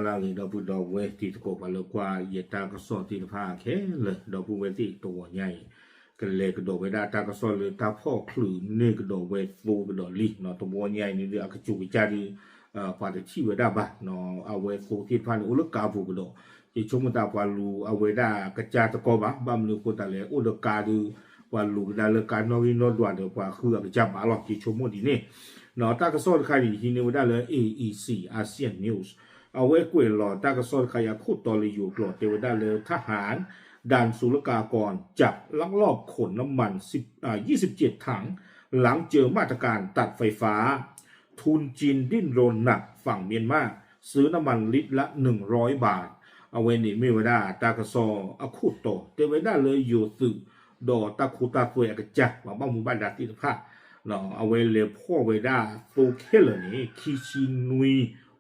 လၢအဂ့ၤ ဒီပုၢ်ဒီဝဲၢ်တံၤသကိး ပှၤလၢကွၢ်ယတၢ်ကစီၣ်သ့ၣ်တဖၣ်ခဲလၢာ် ဒီပုၢ်ဝဲၢ်သ့ၣ် တဂီၤညါအံၤ ကလဲၤကဒီးဝဲဒၣ်တၢ်ကစီၣ်လၢတၢ်ဖီၣ်ချုးန့ၢ်ကဒီးဝဲသိကဒီးလံ တဂီၤညါအံၤန့ၣ်ဒီး အကစူးကစၢ်ဒီး ပှၤတထံၣ်ဝဲဒၣ်ဘၣ် အဝဲသိသ့ၣ်တဖၣ်န့ၣ် အိၣ်လၢကါပူၤကဒီး ယဆိကမိၣ်သးပှၤလူၤအဝဲဒၣ်ကစၢ်တကီဘၣ် ဘၣ်မနုၤအဃိသတးလဲၣ် အိၣ်ဒီးကါဒီး ပှၤလူၤကဒါလၢကါနီၣ်ဂံၢ်နီၣ်ဒွးဒီး ပှၤဃုအကစၢ်ဘၣ်လီၤ ယဆိကမိၣ်ဒ်န့ၣ် တၢ်ကစီၣ်တခါန့ၣ် ဟံးန့ၢ်ဝဲဒၣ်လၢ A E C Asian News အဝဲကွဲးလီၤတၢ်ကစီၣ်တခါအံၤအခိၣ်တီလၢယိၤကျိာ် တဲဝဲဒၣ်လၢ ทหารด่านศุลกากรจับลักลอบขนน้ำมัน ยี่สิบเจ็ดถัง หลังเจอมาตรการตัดไฟฟ้า ทุนจีนดิ้นรนหนัก ฝั่งเมียนมาซื้อน้ำมันลิตรละหนึ่งร้อยบาท အဝဲန့ၣ်မ့ၢ်ဝဲဒၣ်တၢ်ကစီၣ်အခိၣ်တီ တဲဝဲဒၣ်လၢယိၤသုး ဒီးတၢ်ခိတၢ်သွဲအကစၢ် ပှၤဘၣ်မူဘၣ်ဒါသ့ၣ်တဖၣ် အဝဲလဲၤဖီၣ်ဝဲဒၣ်သိခဲလၢာ်န့ၣ် ခံဆံနွံ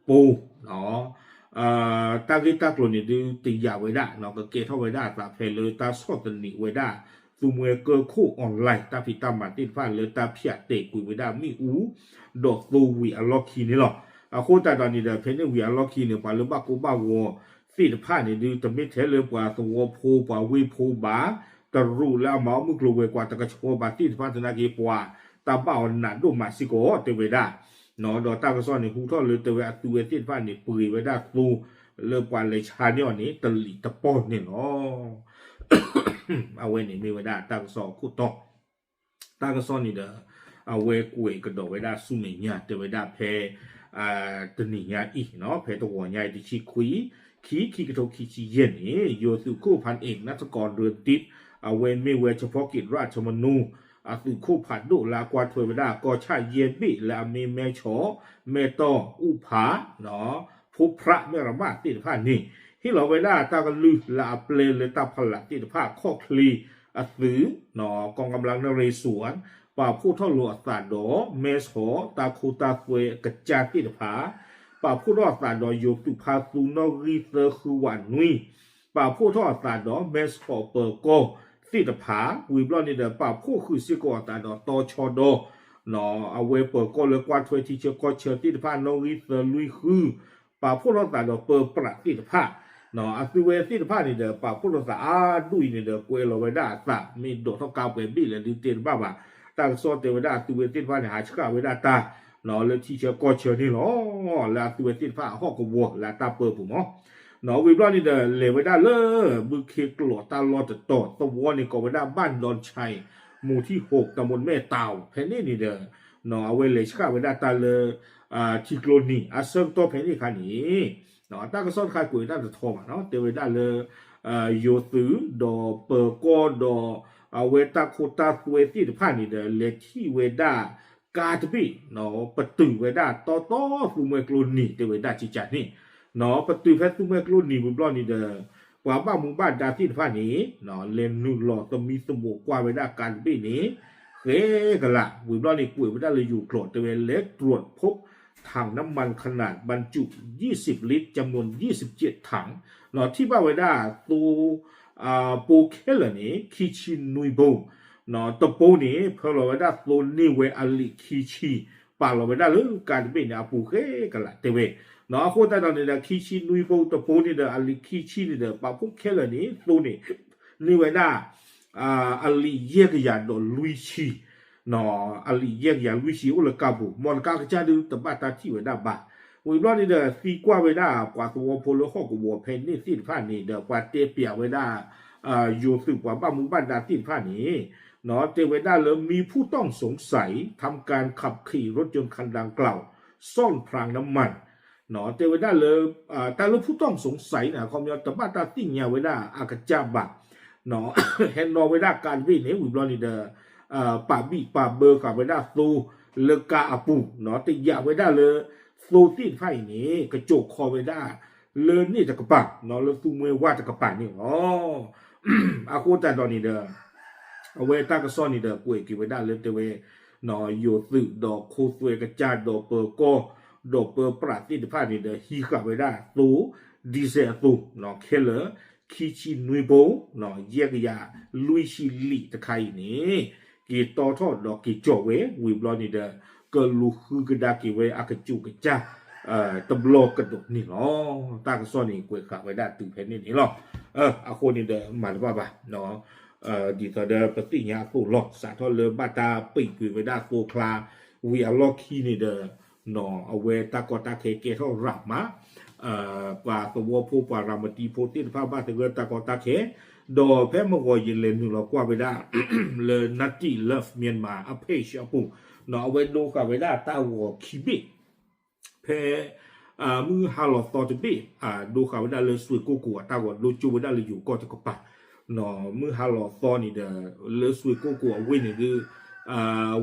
ပိ တၢ်ဂ့ၢ်တၢ်ကျိၤန့ၣ်ဒုးတယာ်ဝဲဒၣ် ကကဲထီၣ်ဝဲဒၣ်အသးဖဲလၢတၢ်ဆီၣ်သနံးဝဲဒၣ် သူမှဲကၢခိၣ် online တၢ်ဖံးတၢ်မၤသ့ၣ်တဖၣ်လၢတၢ်ဖၠးတဲာ်ကွံာ်ဝဲဒၣ်မ့ၣ်အူ ဒီးသိဝံၤအလီၢ်ခံန့ၣ်လီၤ. အဃိသတးဒီးန့ၣ်ဒီး ဖဲန့ၣ်ဝံၤအလီၢ်ခံန့ၣ် ပှၤလၢဘၣ်ကိၢ်ဘၣ်ဂီၤသ့ၣ်တဖၣ်န့ၣ်ဒုး တမ့ၢ်ထဲလၢပှၤသဝီဖိ ပှၤဝ့ၢ်ဖိဘၣ် တရူးလၢအမၤအီၣ်မုၢ်ကျိၤဝဲၤကွာ်တကဆှီဘၣ်သ့ၣ်တဖၣ်သနာ်က့ ပှၤတၢ်ဘၣ်အီၤနးဒိၣ်မးစ့ၢ်ကီး တဲဝဲဒၣ် ဒီးတၢ်ကစီၣ်န့ၣ် ဟူထီၣ်လၢတဲဝဲအသုဝဲသ့ၣ်တဖၣ်န့ၣ် ပှ့ၤဝဲဒၣ်သိ လၢပှၤလဲၤဆါန့ၢ်အီၤန့ၣ် တလံာ်တပီၢ်န့ၣ်လီၤ. အဝဲန့ၣ်မ့ၢ်ဝဲဒၣ်တၢ်ကစီၣ်အခိၣ်တီ တၢ်ကစီၣ်န့ၣ်ဒီး အဝဲကွဲးကဒီးဝဲဒၣ်ဆူမဲာ်ညါ တဲဝဲဒၣ်ဖဲ တနံၤညါအံၤ ဖဲတဂီၤညါအံၤ တဆံခွံ ခံ ခံကထိခံဆံယဲၢ်န့ၣ် ယိၤသုးခိၣ် พันเอก นัฐกร เรืองฤทธิ์ အဝဲမ့ၢ်ဝဲ เฉพาะกิจราชมนู အသုးခိၣ်ဖးဒိၣ်လၢအကွၢ်ထွဲဝဲဒၣ် ကီၢ်ဆၣ်ယဲၢ်ဘ့ၣ်လၢအမ့ၢ်မဲၢ်ဆီး မဲၢ်တီၢ် အူၣ်ဖး ဖိဖြး မဲၢ်ရမးသ့ၣ်တဖၣ်န့ၣ် ဟ့ၣ်လီၤဝဲဒၣ်တၢ်ကလုၢ်လၢအပျဲလၢတၢ်ဖီလာ်သ့ၣ်တဖၣ်ခီၣ်ချ့အသုး กองกำลังนเรศวร ပာ်ဖှိၣ်ထီၣ်လိာ်အသးဒီး မဲၢ်ဆီး တၢ်ခိတၢ်သွဲအကစၢ်သ့ၣ်တဖၣ် ပာ်ဖှိၣ်ထီၣ်အသးဒီးယိၤသုးဖါသူနီၣ်ဂံၢ်သၢဃုဝးနွံ ပာ်ဖှိၣ်ထီၣ်အသးဒီးမဲၢ်ဆီးပၢၤကီၢ်သ့ၣ်တဖၣ် ဝံၤဘျီန့ၣ်ဒီး ပာ်ဖှိၣ်ဃုာ်စ့ၢ်ကီးအသးဒီးတီဆှီဒီ အဝဲပၢၤကီၢ်လၢကွၢ်ထွဲထံဆၢကီၢ်ဆၢသ့ၣ်တဖၣ်နီၣ်ဂံၢ်သၢလွံၢ်ဃု ပာ်ဖှိၣ်ထီၣ်သးဒီးပၢပြးသ့ၣ်တဖၣ် အသုဝဲသ့ၣ်တဖၣ်န့ၣ်ဒီး ပာ်ဖှိၣ်ထီၣ်သးအါဒူၣ်အံၤန့ၣ်ဒီး ကွဲးလီၤဝဲဒၣ်အသး မ့ၢ်ဒိးထီၣ်ကါပှဲၤဘ့ၣ်လဲၣ်ဒုးတဲတဘၣ်ဘၣ်. တၢ်ကစီၣ်တဲဝဲဒၣ်အသုဝဲသ့ၣ်တဖၣ်န့ၣ် ဟးဆှၣ်ဝဲဒၣ်တၢ် လၢထံဆၢကီၢ်ဆၢန့ၣ်လီၤ. လၢအသုဝဲသ့ၣ်တဖၣ်အဟီၣ်ကဝီၤလၢအတၢ်ပၢပူၤမး ဝံၤဘျီန့ၣ်ဒီး လဲၤဝဲဒၣ်လၢ ဘုခ့ကျိာ်တၢ်လီၢ်တတီၤ သဝီန့ၣ်ကိးဝဲဒၣ် บ้านดอนชัย หมู่ที่หก ตำบลแม่ตาว ဖဲန့ၣ်န့ၣ်ဒီး အဝဲလဲၤဆှၣ်ဝဲဒၣ်တၢ်လၢ ထံကျိနံၤ အဆၢကတီၢ်ဖဲန့ၣ်အခါန့ၣ် တၢ်ကစီၣ်တခါကွဲးဝဲဒၣ်တထီဘၣ်နီၤ တဲဝဲဒၣ်လၢ ယိၤသုးဒီးပၢၤကီၢ်ဒီး အဝဲတၢ်ခိတၢ်သွဲသ့ၣ်တဖၣ်န့ၣ်ဒီး လဲၤထံၣ်ဝဲဒၣ် ကါတဘ့ၣ် ပတုာ်ဝဲဒၣ်တီတီသူမှဲကျိနံၤ တဲဝဲဒၣ်ကကန့ၣ် ပတုာ်ဖဲသူမှဲကျိနံၤဝံၤဘျီန့ၣ်ဒီး ပှၤဘၣ်မူဘၣ်ဒါသ့ၣ်တဖၣ်န့ၣ် လဲၤနုာ်လီၤသမံသမိးကွၢ်ဝဲဒၣ်ကါတဘ့ၣ်န့ၣ် ဃဲကလး ဝံၤဘျီန့ၣ်ကွဲးဝဲဒၣ်လၢယိၤကျိာ် တဲဝဲ และตรวจพบถังน้ำมันขนาดบรรจุ ยี่สิบลิตร จำนวน ยี่สิบเจ็ดถัง ထံၣ်ဘၣ်ဝဲဒၣ်သိ ပိခဲလၢာ်န့ၣ် ခံဆံနွံဘိ တပိန့ၣ် ဖၢလီၤဝဲဒၣ်သိန့ၢ်ဝဲအလံာ်ခံဆံ ပာ်လီၤဝဲဒၣ်လၢကါတဘ့ၣ်န့ၣ်အပူၤဃဲကလးတဲဝဲ အဃိသတးဒီးန့ၣ်ဒီး ခံဆံနွံဘိတပိန့ၣ်ဒီး အလံာ်ခံဆံန့ၣ်ဒီး ပာ်ဖှိၣ်ခဲလၢာ်န့ၣ် သိန့ၣ် န့ၢ်ဝဲဒၣ် အလံာ်ယဲၢ်ကယၤဒီးလွံၢ်ဆံ အလံာ်ယဲၢ်ကယၤလွံၢ်ဆံအိၣ်လၢကါပူၤ မ်တကါကစၢ်ဒုးတဘၣ်တၢ်ထံၣ်ဝဲဒၣ်ဘၣ်. ဝံၤဘျီန့ၣ်ဒီး သံကွၢ်ဝဲဒၣ်ပှၤသဝီဖိလၢဟီၣ်ကဝီၤဖဲန့ၣ်သ့ၣ်တဖၣ်န့ၣ်ဒီး ပှၤတဲပျးဝဲဒၣ် ယိၤသုးပှၤဘၣ်မူဘၣ်ဒါသ့ၣ်တဖၣ်န့ၣ် တဲဝဲဒၣ်လၢ มีผู้ต้องสงสัย ทำการขับขี่รถยนต์คันดังกล่าว ซ่อนคลังน้ำมัน တဲဝဲဒၣ်လၢ တၢ်လၢ ผู้ต้องสงสัย န့ၣ် အခီပညီ တဘၣ်တၢ်သ့ၣ်ညါဝဲဒၣ်အကစၢ်ဘၣ် ဟဲနီၣ်ဝဲဒၣ်ကါတဘ့ၣ်န့ၣ် ဝံၤဘျီန့ၣ်ဒီး ပာ်ဘံၣ်ပာ်ဘၢဃာ်ဝဲဒၣ်သိလၢကါအပူၤ တယာ်ဝဲဒၣ်လၢ သိသ့ၣ်တဖၣ်အံၤန့ၣ် ကစိာ်ခီဝဲဒၣ်လၢန့ၣ်တကပၤ လၢသူမှဲဝၢ်တကပၤန့ၣ်လီၤ. အဃိသတးဒီးန့ၣ်ဒီး အဝဲတၢ်ကစီၣ်န့ၣ်ဒီး ကွဲးက့ၤဝဲဒၣ်လၢတဲဝဲ ယိၤသုးဒီးခိသွဲကစၢ်ဒီးပၢၤကီၢ် ဒီးပၢပြးသ့ၣ်တဖၣ်န့ၣ်ဒီး ဟံးဃာ်ဝဲဒၣ်သိ ဒံၣ်စဲးအသိး ခဲလၢာ် ခံဆံနွံဘိ ယဲၢ်ကယၤလွံၢ်ဆံလံာ်တခါအံၤန့ၣ် က့ၤတီထီၣ်ဒီးက့ၤကၠီၣ်ဝဲ ဝံၤဘျီန့ၣ်ဒီး ကလူၤဃုကဒါက့ၤဝဲအကစူးကစၢ် တဘျီကဒီးန့ၣ်လီၤ. တၢ်ကစီၣ်န့ၣ် ကွဲးဃာ်ဝဲဒၣ်တုၤဖဲန့ၣ်န့ၣ်လီၤ. အဃိန့ၣ်ဒီးမၤတဘၣ်ဘၣ် ဒ်သိးဒီးပသ့ၣ်ညါအသိးလီၤ. စးထီၣ်လၢဘၣ်တၢ်ပံာ်ကွံာ်ဝဲဒၣ်သိချါ ဝံၤအလီၢ်ခံန့ၣ်ဒီး အဝဲတၢ်ကီတၢ်ခဲကဲထီၣ်ရၤမး, ပှၤသဝီဖိ ပှၤရၤမတံဖိသ့ၣ်တဖၣ်ဘၣ်သဂၢၢ်တၢ်ကီတၢ်ခဲ, ဒီးဖဲမုၢ်ဂီၤယလဲၤနုာ်လီၤကွၢ်ဝဲဒၣ် လၢ Native Love Myanmar အ page အပူၤ, အဝဲဒိဃာ်ဝဲဒၣ်တၢ်ဂီၤခံဘ့ၣ် ဖဲ မုၢ်ဟါလီၤသီတဘ့ၣ် ဒိဃာ်ဝဲဒၣ်လၢစွ့ၣ်ကိၣ်ကိၤအတၢ်ဂီၤဒိကၠိဝဲဒၣ်လၢယိၤကီၢ်တကပၤ, မုၢ်ဟါလီၤသီန့ၣ်ဒီး လၢစွ့ၣ်ကိၣ်ကိၤအဝ့ၢ်န့ၣ်ဒုး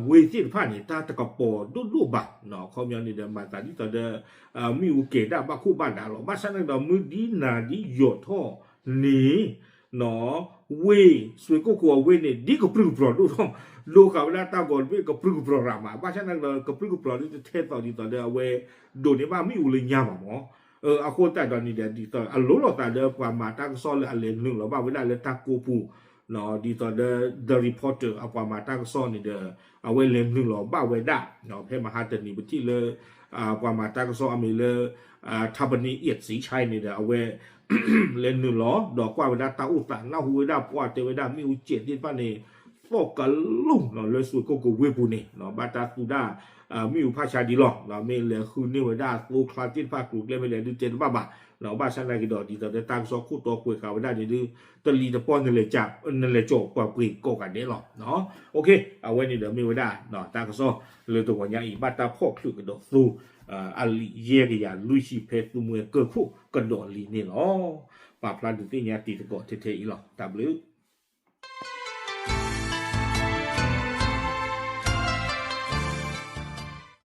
ဝ့ၢ်သ့ၣ်တဖၣ်န့ၣ် တၢ်တကပီၤဒိၣ်ဒိၣ်ဘၣ်, ခီပညီန့ၣ်ဒီး မၤသးဒ်သိးဒီး မ့ၣ်အူကဲၤဒၣ်ဘၣ်ခိၣ်ဘၣ်ဒါလီၤ. ဘၣ်ဆၣ်သနာ်က့ဒီးမုၢ်ဒ်နၤဒ်ယီၤထီၣ်န့ၣ် ဝ့ၢ်စွ့ၣ်ကိၣ်ကိၤအဝ့ၢ်န့ၣ် ဒ်ကပြုၢ်ကပြီၤဒိၣ်ထီၣ်, ဒိဃာ်ဝဲဒၣ်တၢ်ဂီၤတဘ့ၣ်ကပြုၢ်ကပြီၤရၤမး, ဘၣ်ဆၣ်သနာ်က့ဒီး ကပြုၢ်ကပြီၤဒုးတထဲသိးဒ်သိးဒီးအဝဲ ဒိးန့ၢ်ဘၣ်မ့ၣ်အူလၢညါဘၣ်မး. အဃိသတးဒီးန့ၣ်ဒီး ဒ်သိးအလိၤလိာ်သးဒီးပှၤမၤတၢ်ကစီၣ်လၢအလဲၤနုာ်လီၤဘၣ်ဝဲဒၣ်လၢတၢ်ကိးပူၤ ဒ်သိးဒီး The Reporter အပှၤမၤတၢ်ကစီၣ်န့ၣ်ဒီး အဝဲလဲၤနုာ်လီၤဘၣ်ဝဲဒၣ် ဖဲမဟါတနံၤပထံၣ်လၢ ပှၤမၤတၢ်ကစီၣ်အမံၤလၢ ထးပနံၤအ့ၣ်စံးဆဲန့ၣ်ဒီး အဝဲ လဲၤနုာ်လီၤ ဒီးကွၢ်ဝဲဒၣ်တၢ်အိၣ်သး နၢ်ဟူဝဲဒၣ်ပှၤတဲဝဲဒၣ်မ့ၣ်အူကဲၤသ့ၣ်တဖၣ်န့ၣ် သီၣ်ကလူၢ်လၢစွ့ၣ်ကိၣ်ကိၤဝ့ၢ်ပူၤန့ၣ် ဘၣ်တၢ်သူဒၣ် မ့ၣ်အူဖးဆါဒံးလီၤ. မ့ၢ်လဲၤဃုန့ၢ်ဝဲဒၣ်သိချါသ့ၣ်တဖၣ်ကျိၤကျဲဖဲလဲၣ်ဒုးတဲတဘၣ်ဘၣ်. ဘၣ်ဆၣ်သနာ်က့ဒီး ဒ်သိးဒီးတၢ်ကစီၣ်ခိၣ်တီကွဲးဃာ်ဝဲဒၣ်န့ၣ်ဒုး တလံၤတပီၢ် နလဲၤကီၢ်ပှ့ၤကိးဂၤဒဲးလီၤ. အဝဲန့ၣ်ဒီးမ့ၢ်ဝဲဒၣ် တၢ်ကစီၣ်လၢတဂီၤညါအံၤ ဘၣ်တၢ်ဖီၣ်ချုးကဒီးသိ အလံာ်ယဲၢ်ကယၤလွံၢ်ဆံဖဲသူမှဲကၢၢ်ခိၣ်ကဒီးလံန့ၣ်လီၤ. ပာ်ဖျါဒုးသ့ၣ်ညါတံၤသကိးထဲထဲအံၤလီၤ. တၢ်ဘျုး